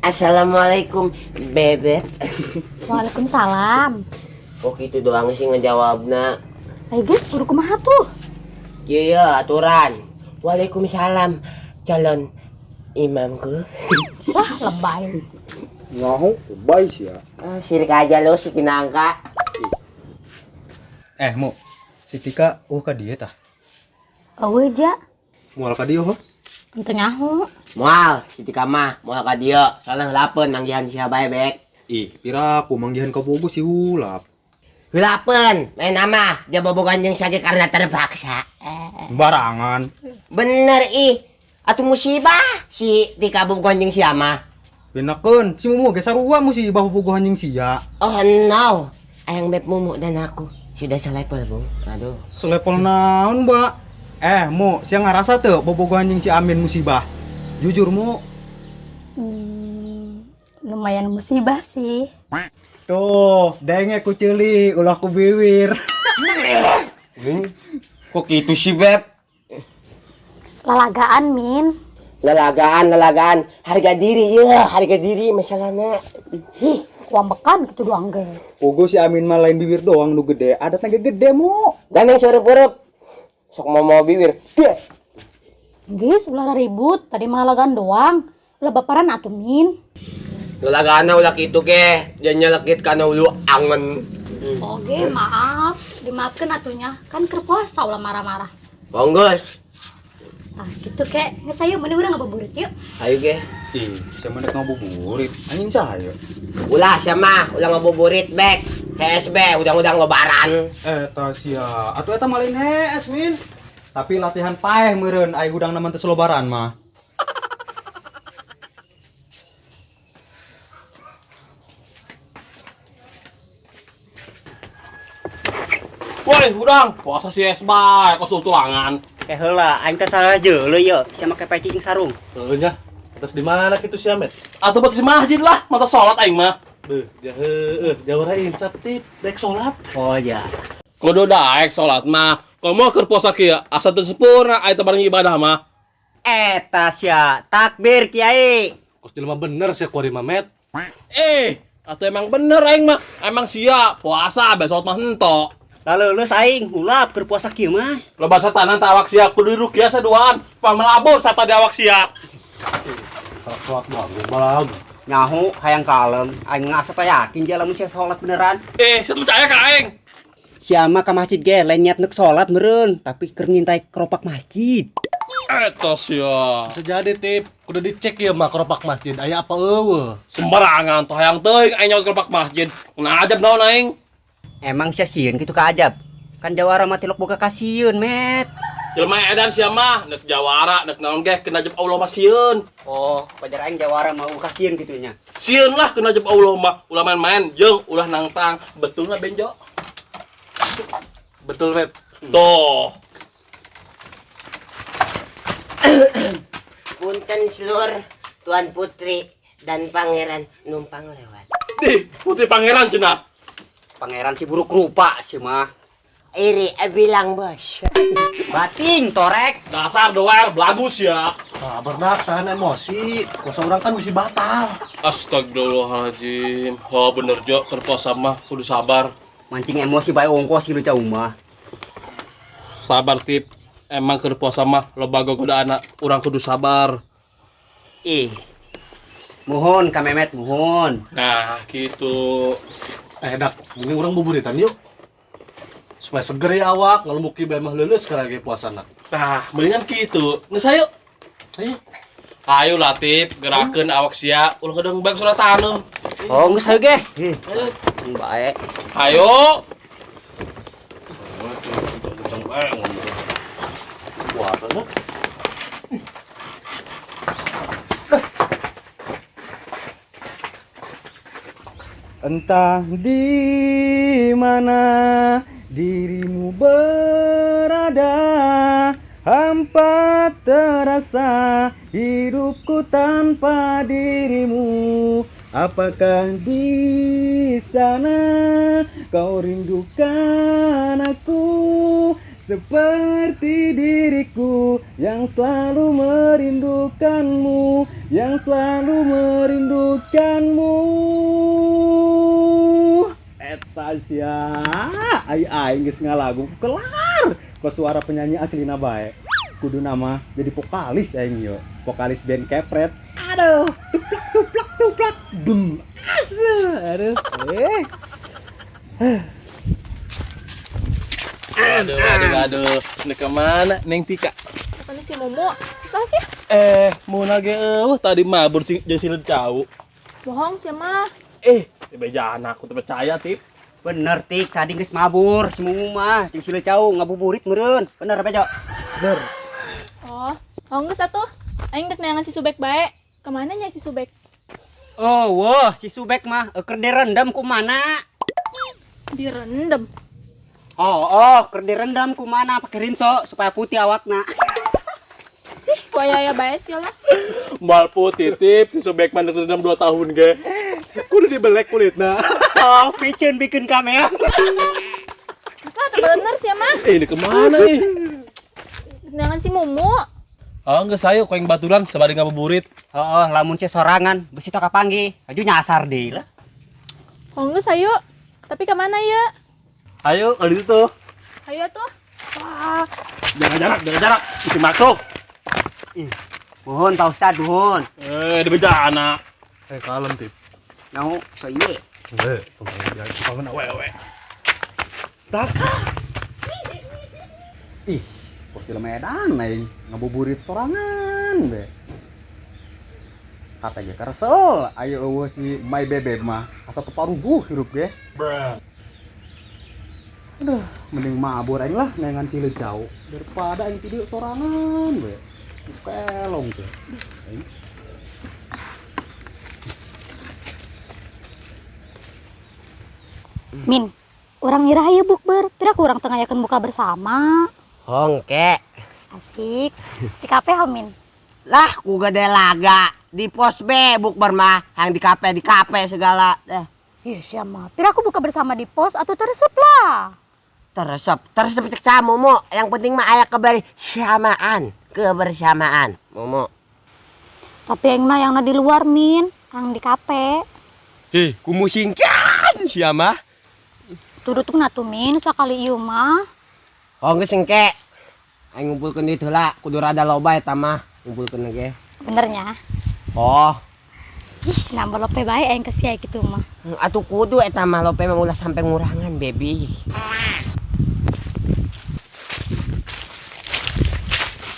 Assalamualaikum, Bebek. Waalaikumsalam. Kok gitu doang sih ngejawabna? Ayo guys, kudu kumaha tuh? Iya, aturan. Waalaikumsalam, calon imamku. Wah, lebay. Ngahu, lebay sih ya. Ah, sirik aja lo si Kinangka. Mu, si Tika ka dieu tah. Eueuh ja. Moal ka dieu ho? Henteu nyaho. Moal, si Tika mah moal ka dieu. Soalnya heulapeun manggihan sia bae, Bek. Ih, piraku manggihan ka Bogo si hulap. Heulapeun, main nama dia bobogan jeung sage karena terpaksa. Sembarangan. Bener ih. Atuh musibah si Tika bobogan jeung sia mah. Benakeun, si Mumu ge sarua musibah bobogohan jeung sia. Oh no. Ayang Beb Mumu dan aku sudah selevel, Bung. Aduh. Selevel naon, Mbak? Mu, sia ngarasa teu bobogohan jeung si Amin musibah? Jujur, Mu. Lumayan musibah sih. Tuh, denge ku ceuli, ulah ku biwir. Kok gitu sih, Beb? Lalagaan, Min. Lalagaan, lalagaan. Harga diri, ya, harga diri masalahnya. Hih, Kuambekan gitu doang ge. Pogo si Amin mah lain bibir doang nu gede, adatna ge gede, Mu. Gandeng surup-urup. Sok mau bibir. Deh. Geus ulah ribut, tadi mah lalagaan doang. Ulah baparan atuh, Min. Lalagaan ulah kitu ge, dia nyelekit kana ulu angen. Oke, maaf. Dimaafkan atunya. Kan keur puasa ulah marah-marah. Bonggus. Ah, gitu kek. Geus ayo mending urang ngabuburit yuk. Ayo ge. Ih, sia mah nek ngabuburit. Anjing saha Ulah sia mah, ulah ngabuburit, Bek. HSB, udang-udang lebaran. Eta sia. Atuh eta mah lain hees, Min. Tapi latihan paeh meureun ai hudang mah teu lebaran mah. Woi, hudang, puasa si es bae, kok tulangan. Heula, aing teh salah jeuleuh ye, sia make peci jeung sarung. Heuh nya, atas di mana kitu sia, Met? Atuh batas di masjid lah, mata sholat aing mah. Beuh, heueuh, jawara insap tip, dek sholat. Oh ya. Kudu daek sholat mah. Komo keur puasa kieu, asa teu sempurna aya teh bareng ibadah mah. Eta sia, takbir kiai. Kos jelema bener sia kuari mah, Met. Atuh emang bener aing mah. Emang sia puasa be sholat mah hento. Lalu lulus aing hulap keur puasa kieu mah. Loba satanan ta awak sia kudu diruqyah saduaan, pamelabur sata di awak sia. Sholat doang, balag. Nyaho hayang kalem, aing ngasa teh yakin dia lamun sia sholat beneran. Sia percaya ka aing. Sia mah ka masjid ge lain niat nek sholat meureun, tapi keur ngintai keropak masjid. Eta sia. Bisa jadi tip, kudu dicek ieu mah keropak masjid aya apa eueuh. Sembarangan tuh hayang teuing aing nyaut keropak masjid. Kena ajab naon aing? Emang sia sieun kitu ka ajab? Kan jawara mah tilok boga kasieun, Met. Jelema edan sia mah, nek jawara, nek naon ge kena ajab Allah mah sieun. Oh, pajar aing jawara mau kasieun kitu nya. Sieun lah kena ajab Allah mah, ulah main-main jeung ulah nangtang. Betul na Benjo? Betul, Met. Tuh. Punten selur, Tuan Putri dan Pangeran numpang lewat. Dih, Putri Pangeran cenah. Pangeran si buruk rupa sih mah. Iri, bilang bos. Bating torek. Dasar doer belagus ya. Sabar nak, tahan emosi. Puasa orang kan bisa batal. Astagfirullahaladzim. Oh bener Jo, keur puasa mah kudu sabar. Mancing emosi bae ongkos si lu jauh mah. Sabar tip. Emang keur puasa mah loba gogodaanna, urang kudu sabar. Ih. Muhun ka Memet, muhun. Nah, gitu. Dak, mending urang buburitan yuk. Supaya seger ya awak, ngalumuki bae mah leuleus sekali lagi puasana. Nah, mendingan gitu. Geus ayo. Ayo. Ayo Latif, gerakeun awak sia, ulah kedeung bae surat taneuh. Oh, geus hayu ge. Ayo. Bae. Ayo. Entah di mana dirimu berada, hampa terasa hidupku tanpa dirimu. Apakah di sana kau rindukan aku Seperti diriku yang selalu merindukanmu, yang selalu merindukanmu. Eta sia, ai aing geus ngalagu kelar. Kok suara penyanyi aslina bae. Kudu nama jadi vokalis aing yo. Vokalis band Kepret. Aduh, tuplak tuplak tuplak. Dum. Asa. Aduh. Eh. Aduh, aduh, aduh. Ini kemana, Neng Tika? Katanya si Momo, kesal sih. Eh, mau nage eueuh tadi mabur sing jeung sileut cau. Bohong sih mah. Eh, bejaan aku teu percaya, Tip. Bener Tik, tadi geus mabur si Mumu mah jeung si Lecau ngabuburit meureun. Bener Bejo? Bener. Oh, oh geus atuh. Aing dek neangan si Subek bae. Kemana nya si Subek? Oh, wah, si Subek mah keur direndam ku mana? Direndam. Oh, oh, keur direndam ku mana pakai rinso supaya putih awakna. Ih, ku aya-aya bae sih lah. Mal putih, Tip. Si Sobek mah rendam 2 tahun ge. Kudu dibelek kulitna. Oh, piceun bikin kamera. Masa teu bener sih mah. Eh, ini kemana ih? Neangan si Momo. Oh, geus ayo ku aing baturan sabari ngabuburit. Oh, oh, lamun sia sorangan besi tok kapanggih. Aju nyasar deui lah. Oh, geus ayo. Tapi kemana ya? Ayo, kalau itu tuh. Ayo tuh. Wah, Jaga jarak, jaga jarak. Si masuk. Ih, nuhun Pak Ustad, nuhun. Eh, di bejana. Eh, kalem, Tip. Nau, so ieu. Eh, tunggu ya, bangun awewe. Ih, kok film edan aing ngabuburit sorangan be. Kata ge karesel, ayo eueuh si my bebe mah asa teu paruguh hirup ge. Aduh, mending mabur aing lah neangan cileut jauh daripada aing tidur sorangan be. Kelong tuh. Aing. Min, urang nyerah ya bukber. Pira kurang tengah yakin buka bersama. Hongke. Asik. Di kafe ho, Min. Lah, ku gede laga di pos B bukber mah, hang di kafe segala. Eh, Ih, siapa? Pira aku buka bersama di pos atau teresep lah. teresep, teresep cek sa Momo. Yang penting mah aya kebersamaan, kebersamaan. Momo. Tapi yang mah yang di luar, Min. Yang di kafe. Hih, kumusingkan sia mah. Tudutuk na tuh, Min, sakali ieu mah. Oh, geus engke. Aing ngumpulkeun duit heula, kudu rada loba eta mah, ngumpulkeun ge. Benernya. Oh, Ih, nambah lope bae aing ke sia gitu mah. atuh kudu eta mah lope mah ulah sampai ngurangan, baby.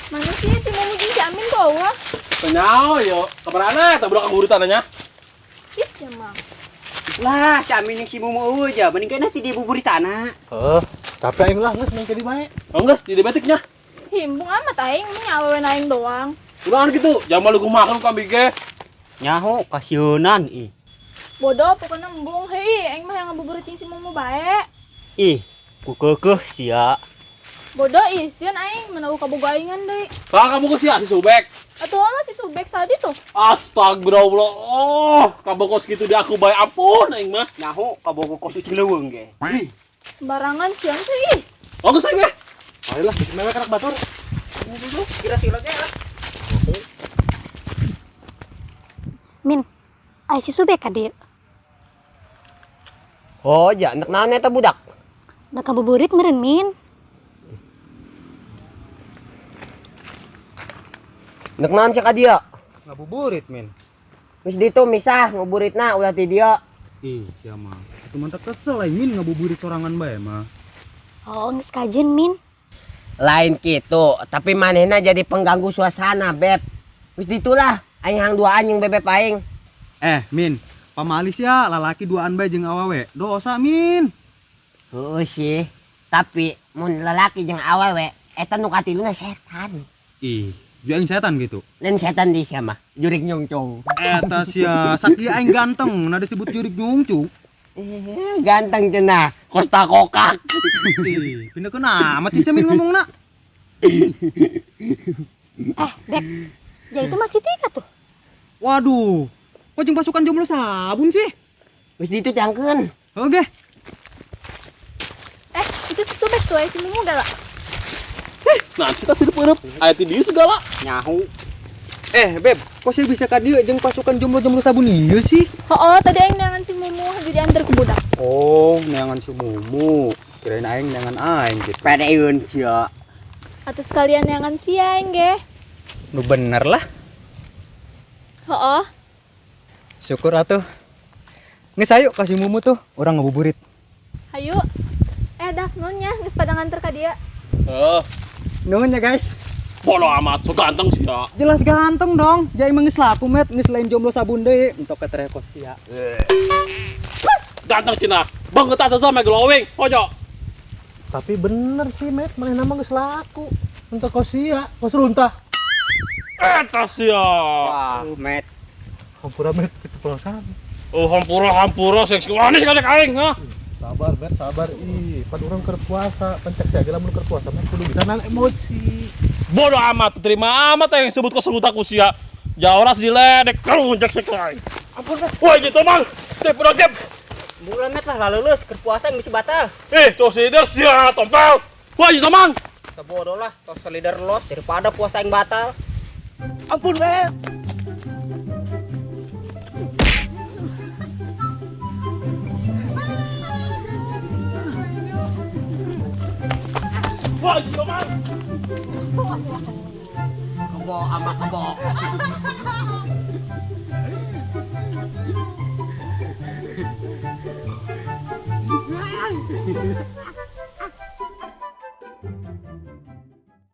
mana sih si Momo jeung si Amin kok eueuh? Penyau, yo. Kemana? Tak budak kaburitan nya. Ih, sia mah. Lah, si Amin jeung si Mumu eueuh ja, mending keneh ti dibuburitana. Heuh, capek aing lah geus main ke di bae. Oh, geus, di debatiknya. Himbung amat aing, mah awewe aing doang. Udah gitu, jangan malu kumakan kambing ge. Nyaho kasieunan ih. Bodoh pokoknya embung hei aing mah yang ngabuburit jeung si Momo bae. Ih, ku keukeuh sia. Bodoh ih, sieun aing mana eueuh kaboga aingan deui. Salah kamu ke sia si Subek. Atuh lah si Subek sadi tuh. Astagfirullah. Oh, kamu kos gitu di aku bae ampun aing mah. Nyaho kabogo kos ucing leuweung ge. Ih, Sembarangan sieun sih ih. Oh, geus aing ge. Ayolah, bikin mewek anak batur. kira-kira ge lah. Min, ai si Subek ka dieu. Oh, ja, nek naon eta budak? Udah kabuburit meureun, Min. Nek naon sia ka dieu? Ngabuburit, Min. Geus ditu misah ngabuburitna ulah ti dieu. Ih, sia mah. Atuh mantap kesel aing Min ngabuburit sorangan bae mah. Oh, geus kajen, Min. Lain gitu, tapi manehna jadi pengganggu suasana, Beb. Geus ditulah, aing hang duaan jeung bebeb aing. Eh, Min, pamalis ya lalaki duaan bae jeung awewe. Dosa, Min. Heueuh sih, tapi mun lalaki jeung awewe eta nu katiluna setan. Ih, ju aing setan gitu. Lain setan di sia mah, jurik nyungcung. Eta sia, sakieu aing ganteng, nah disebut jurik nyungcung. Eh, ganteng cenah, kosta kokak. Ih, pindah ke amat sih sia Min ngomongna. Eh, Beb. Ya itu masih Tika tuh. Waduh, kok jeung pasukan jomblo sabun sih? Geus ditu jangkeun. Oke. Eh, itu si Subek tuh, eh, si Momo galak. Nah, kita sireup-eureup. Aya ti dieu segala. Nyahu. Beb, kok sih bisa ka dieu jeung pasukan jomblo-jomblo sabun ieu sih? Heeh, tadi aing neangan si Mumu jadi antar ku budak. Oh, neangan si Mumu. Kirain aing neangan aing gitu. Pedeun sia. Atuh sekalian neangan sia aing ge. Nu bener lah. Heeh. Syukur atuh. Geus ayo ka si Mumu tuh, urang ngabuburit. Hayu. Dak nuhun nya geus pada nganter ka dia. Heeh. Nuhun ya guys. Bodoh amat, so ganteng sih ya. Jelas ganteng dong. Jai mah geus laku met, geus lain jomblo sabun deui. Entok ketere kos sia. Ganteng cina. Banget asa sama glowing, ojo. Tapi bener sih, Met, manehna mah geus laku. Entok kos sia, kos runtah. Eta sia. Wah, Met. Hampura, Met, kitu perasaan. Oh, hampura hampura sing manis ka aing, ha. Sabar, Met, sabar. Ih, pan urang keur puasa, pan cek sia ge lamun keur puasa mah kudu bisa nahan emosi. Bodoh amat, terima amat yang sebut kos runtah ku sia. Jauras diledek, kerunjak sek aing. Ampun, Met. Wah, gitu mang. Tep udah tep. Bulan Met lah lulus keur puasa yang bisa batal. Tuh sider sia tompel. Wah, gitu mang. Sebodoh lah, tos leader los daripada puasa yang batal. Ampun, Beb. Wah, gitu mang. Kebo ama kebo.